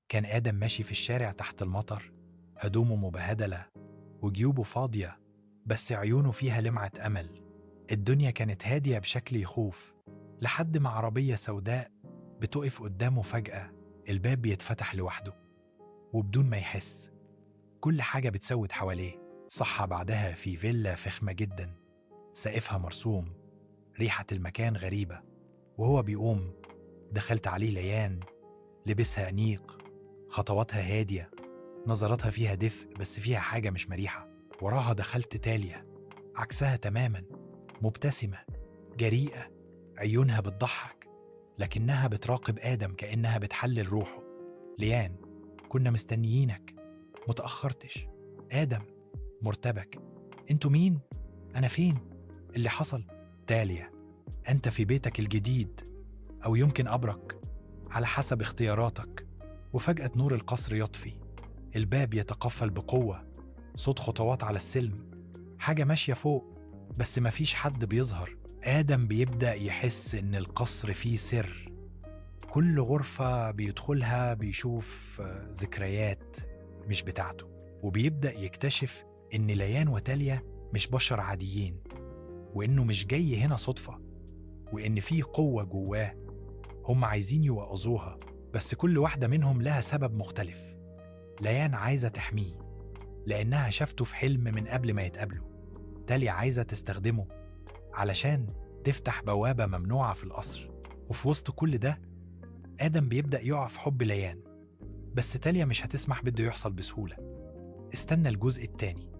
كان آدم ماشي في الشارع تحت المطر، هدومه مبهدلة وجيوبه فاضية، بس عيونه فيها لمعة أمل. الدنيا كانت هادية بشكل يخوف، لحد ما عربية سوداء بتقف قدامه فجأة. الباب بيتفتح لوحده وبدون ما يحس كل حاجة بتسود حواليه. صحى بعدها في فيلا فخمة جدا، سقفها مرسوم، ريحة المكان غريبة. وهو بيقوم دخلت عليه ليان، لبسها أنيق، خطواتها هادية، نظراتها فيها دفء بس فيها حاجة مش مريحة. وراها دخلت تاليا، عكسها تماما، مبتسمة جريئة، عيونها بتضحك لكنها بتراقب آدم كأنها بتحلل روحه. ليان: كنا مستنيينك، متأخرتش. آدم مرتبك: انتوا مين؟ أنا فين؟ اللي حصل؟ تاليا: أنت في بيتك الجديد، أو يمكن أبرك على حسب اختياراتك. وفجأة نور القصر يطفي، الباب يتقفل بقوة، صوت خطوات على السلم، حاجة ماشية فوق بس مفيش حد بيظهر. آدم بيبدأ يحس إن القصر فيه سر، كل غرفة بيدخلها بيشوف ذكريات مش بتاعته، وبيبدأ يكتشف إن ليان وتاليا مش بشر عاديين، وإنه مش جاي هنا صدفة، وإن فيه قوة جواه هم عايزين يوقظوها، بس كل واحدة منهم لها سبب مختلف. ليان عايزة تحميه لأنها شافته في حلم من قبل ما يتقابلوا. تاليا عايزة تستخدمه علشان تفتح بوابة ممنوعة في القصر. وفي وسط كل ده آدم بيبدأ يقع في حب ليان، بس تاليا مش هتسمح بده يحصل بسهولة. استنى الجزء التاني.